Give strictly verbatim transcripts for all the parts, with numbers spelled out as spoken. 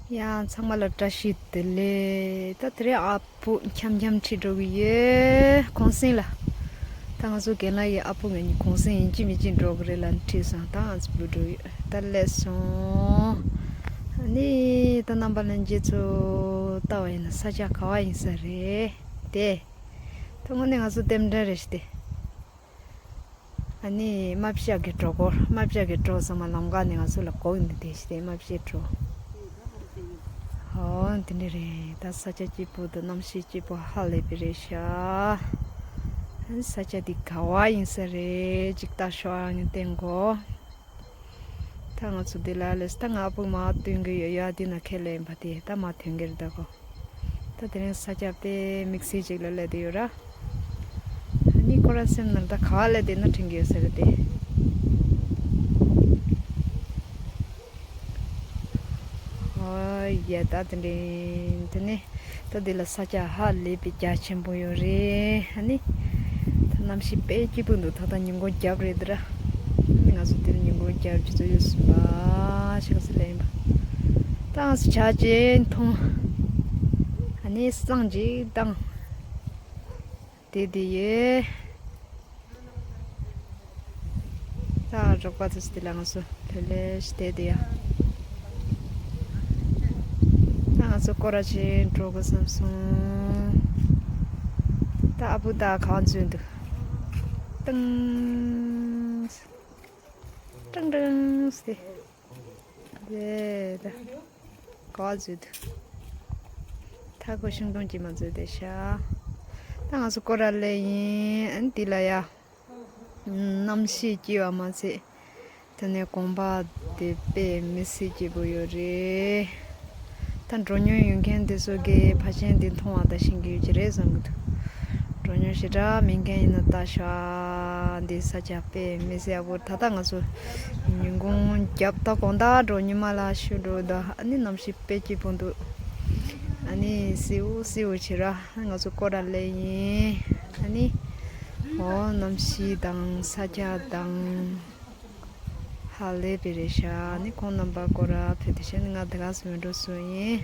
ཡང་ཚང་མ་ལ་བཀྲ་ཤིས་བདེ་ལེགས། ད་དེ་རིང་ཨ་ཕོ་འཆམ་འཆམ་ཁྲིད་འགྲོ་གི་ཡོད། གུང་སེང་ལ། ད་ང་ཚོ་རྒན་ལགས་ཀྱི་ཨ་ཕོ་ང་གཉིས་གུང་སེང་ཡིན་གཅིག་མིན་གཅིག་འགྲོ་གི་རེད་ལབ་ཁྲིད་སོང་། ད་ང་ཚོ་བུད་འགྲོ་ཡོད། ད་སླེབས་སོང་། ཨ་ནི་ད་རྣམ་པ་ལྷན་རྒྱས་ཚོ་ལྟ་བ་ཡིན་ན་ས་ཆ་ག་བ་ཡིན་ས་རེད་དེ། ད་དངོས་གནས་ང་ཚོ་རྟེན་འབྲེལ་རེད་ཤི་དེ། ཨ་ནི་རྨ་བྱ་གི་གྲོགས་པོ། རྨ་བྱ་གི་གྲོགས་ཚང་མ་ལམ་ཁ་ནས་ང་ཚོ་ལ་གོ་ཡིན་དེ་ཞིག་དེ་རྨ་བྱའི་གྲོགས། ཨོ་དེ་འདྲ་རེད། ད་ས་ཆ་སྐྱིད་པོ་དང་གནམ་གཤིས་སྐྱིད་པོ་ཧ་ལས་པའི་རེད་ཤག་ཨ་ནི་ས་ཆ་འདི་ག་བ་ཡིན་ས་རེད། ཅིག་ལྟ་ཤོག་ཨ་ངས་བསྟན་གོ། ད་ང་ཚོ་འདི་ལ་སླེབས། ད་ང་ཨ་ཕོ་མར་ཐོན་གི་ཡོད། ཡ་འདི་ན་ཁས་ལེན་པ་དེ་ད་མར་ཐོན་གི་རེད་ད་གོ། ད་དེ་རིང་ས་ཆ་དཔེ་དམིགས་བསལ་ཅིག་ལ་སླེབས་བསྡད་ཡོད་ར། ཨ་ནི་ཁོ་རང་སེམས་ནང་ད་ག་བ་སླེབས་བསྡད་ན་དྲན་གི་ཡོད་ས་རེད་དེ། ཨོ་ཡ་ད་དེ་འདྲ་དེ་ནི། ད་འདི་ལ་ས་ཆ་ཧ་ལས་པའི་རྒྱ་ཆེན་པོ་ཡོད་རེད། ཨ་ནི་ད་གནམ་གཤིས་དཔེ་སྐྱིད་པོ་འདུག་ད་ལྟ་ཉིན་གུང་རྒྱབ་རེད་འདི་ར། ང་ཚོ་འདིར་ཉིན་གུང་རྒྱབ་ཀྱི་ཚོད་ཡོད་ཟིན་པ་ཞིག་ཟེར་ལེན་པ། ད་ང་ཚོ་ཇ་ཅིག་འཐུང་། ཨ་ནི་བསང་ཅིག་བཏང་། དེ་དེ་ཡོད། ད་རོགས་པ་ཚོ་དེ་ལ་ང་ཚོ་ལྷོད་ལྷོད་ཞིག་བསྡད་དེ་ཡ། ད་ང་ཚོ་སྐོར་ར་ཅིག་འགྲོ་དགོས་བསམ་སོང་། ད་ཨ་ཕོ་ད་གང་འཛུལ་འདུག་ཏང་ཀྲང་ཀྲང་ཟེར། དེ་ད་ག་བ་འཛུལ་འདུག་ད་ཁོ་ཤིང་སྡོང་གྱིས་མ་འཛུལ་བསྡད་ཤག་ད་ང་ཚོ་སྐོར་ར་སླེབས་ཡིན། ཨ་ནི་འདི་ལ་ཡ། གནམ་གཤིས་སྐྱིད་པ་མ་ཚད། དེ་ནས་དགོན་པ་དེ་དཔེ་མི་སྲིད་སྐྱིད་པོ་ཡོད་རེད། ད་འགྲོ་མྱོང་ཡོད་མཁན་དེ་ཚོ་གིས་ཕལ་ཆེར་འདི་མཐོང་བ་དང་ཤེས་ཀྱི་ཡོད་ཀྱི་རེད་བསམ་གྱི་འདུག་འགྲོ་མྱོང་ཞེ་དྲག་མེད་མཁན་ཡིན་ན་ལྟ་ཤག་འདི་ས་ཆ་དཔེ་མི་སྲིད་ཡག་པོ། ད་ལྟ་ང་ཚོ་ཉིན་གུང་རྒྱབ་ད་དགོང་དག་འགྲོ། ཉི་མ་ལ་ཤུ་འགྲོ་ད། ཨ་ནི་གནམ་གཤིས་དཔེ་སྐྱིད་པོ་འདུག་ཨ་ནི་བསིལ་བོ་བསིལ་བོ་བྱེད་ར། ང་ཚོ་སྐོར་ར་སླེབས་ཡིན། ཨ་ནི་འོ་གནམ་གཤིས་དང་ས་ཆ་དང་། ཧ་ལས་པའི་རེད་ཤག་ཨ་ནི་ཁོང་རྣམ་པ་སྐོར་ར་ཕེབས་དེ་བྱས་ནས་ང་དེ་ག་སེ་མི་འགྲོ་སུ་ཡིན།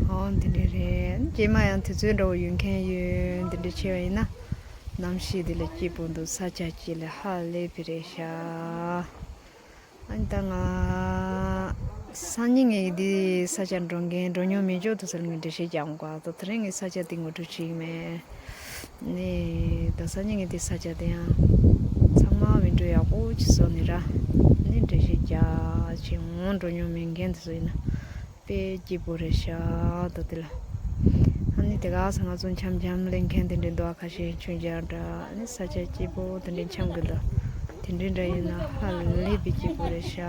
ཨོ་འདི་འདྲ་རེད། རྗེས་མ་ཡང་དུས་ཚོད་འདྲ་བོ་ཡོད་མཁན་ཡོད། འདི་འདྲ་བྱས་པ་ཡིན་ན། གནམ་གཤིས་འདི་ལ་སྐྱིད་པོ་འདུག་ས་ཆ་སྐྱིད་ལ་ཧ་ལས་པའི་རེད་ཤག་ཨ་ནི་ད་ང་སང་ཉིན་ངས་འདི་ས་ཆ་འགྲོ་མཁན་འགྲོ་མྱོང་མེད་ཅོག་ཏུ་ཟེར་ངས་འགྲེལ་བཤད་རྒྱག་འོང་ག་ད་དེ་རིང་ངས་ས་ཆ་འདི་ངོ་སྤྲོད་བྱེད་ཀྱི་མེད། ནས་ད་སང་ཉིན་ངས་འདི་ས་ཆ་དེ་ཡང་ཚང་མ་མི་འགྲོ་ཡག་པོ་ཅིག་བཟོ་ནས་ར། ནི་འགྲེལ་བཤད་རྒྱག་ཅིག་འོང་། འགྲོ་མྱོང་མེད་མཁན་དེ་ཚོ་ཡིན་ན། དཔེ་སྐྱིད་པོ་རེད་ཤག་ད་དེ་ལ། ཨ་ནི་དེ་ག་ས་ང་ཚོ་འཆམ་འཆམ་ལེན་མཁན་དེ་འདྲ་འདུག་ཨ་ཁ་ཤས་མཆོད་མཇལ་འདྲ། ཨ་ནི་ས་ཆ་སྐྱིད་པོ་དེ་འདྲ་འཆམ་གི་འདུག་དེ་འདྲ་འདྲ་ཡིན་ན་ཧ་ལས་པའི་སྐྱིད་པོ་རེད་ཤག་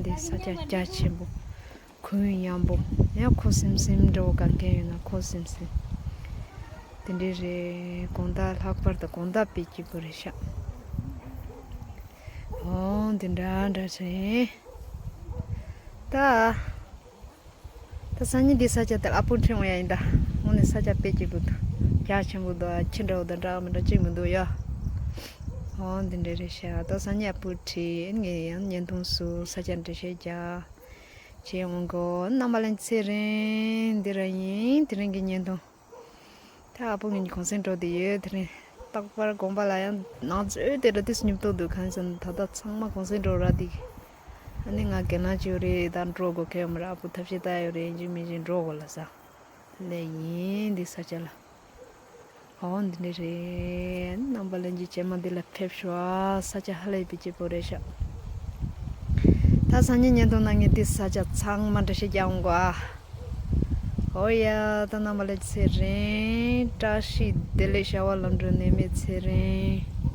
འདི་ས་ཆ་རྒྱ་ཆེན་པོ། གུང་ཡངས་པོ། ཡང་ཁུ་སིམ་སིམ་འདྲ་བོ་ག་མཁན་ཡོད་ན་ཁུ་སིམ་སིམ། དེ་འདྲ་རེད། དགོང་དག་ལྷག་པར་དུ་དགོང་དག་དཔེ་སྐྱིད་པོ་རེད་ཤག་ཨོ་འདི་འདྲ་འདྲ་བྱས། ད། ད་སང་ཉིན་འདི་ས་ཆ་དེར་ཨ་ཕོ་འཁྲིད་འོང་ཡ་ཡིན་ད། དངོས་གནས་ས་ཆ་དཔེ་སྐྱིད་པོ་འདུག་རྒྱ་ཆེན་པོ་འདུག་ཁྱི་འདྲ་བོ་དང་འདྲ་མི་འདྲ་གཅིག་མི་འདུག་ཡ། ཨོ་འདི་འདྲ་རེད་ཤག་ད་སང་ཉིན་ཨ་ཕོ་འཁྲིད་ངས་ཡང་བརྙན་ཐུང་བཟོ་ས་ཆ་འགྲེལ་བཤད་རྒྱག་བྱེད་འོང་གོ། རྣམ་པ་ལྷན་རྒྱས་ཚེ་རིང་འདི་ར་ཡིན། དེ་རིང་གི་བརྙན་ཐུང་། ད་ཨ་ཕོ་ངེད་གཉིས་གུང་སེང་འགྲོ་བསྡད་ཡོད། དེ་རིང་རྟག་པར་དགོན་པ་ལ་ཡང་ནང་ཚོད་དེ་ར་དུས་སུ་མཉམ་དུ་འདུག་གང་ཟེར་ན་ད་ལྟ་ཚང་མ་གུང་སེང་འགྲོ་ར་འདུག་ཨ་ནི་ང་རྒན་ལགས་ཅིག་ཡོད་རེད། ད་འགྲོ་དགོས་མཁན་ཡོད་མ་རེད། ཨ་ཕོ་ཐབས་ཤེས་ལྟ་ཡོད་རེད། ཡིན་གཅིག་མིན་གཅིག་འགྲོ་དགོས་ལབ་ས་ལས་ཡིན་འདི་ས་ཆ་ལ། ཨོ་འདི་འདྲ་རེད། རྣམ་པ་ལྷན་རྒྱས་རྗེས་མ་འདི་ལ་ཕེབས་ཤོག་ཨ། ས་ཆ་ཧ་ལས་པའི་སྐྱིད་པོ་རེད་ཤག་ད་སང་ཉིན་བརྙན་ཐུང་ནང་ངས་འདི་ས་ཆ་ཚང་མ་འགྲེལ་བཤད་རྒྱག་འོང་གོ་ཨ། ཨོ་ཡ་ད་རྣམ་པ་ལྷན་རྒྱས་ཚེ་རིང་། བཀྲ་ཤིས་བདེ་ལེགས། བྱ་བ་ལམ་འགྲོ་ནད་མེད་ཚེ་རིང་།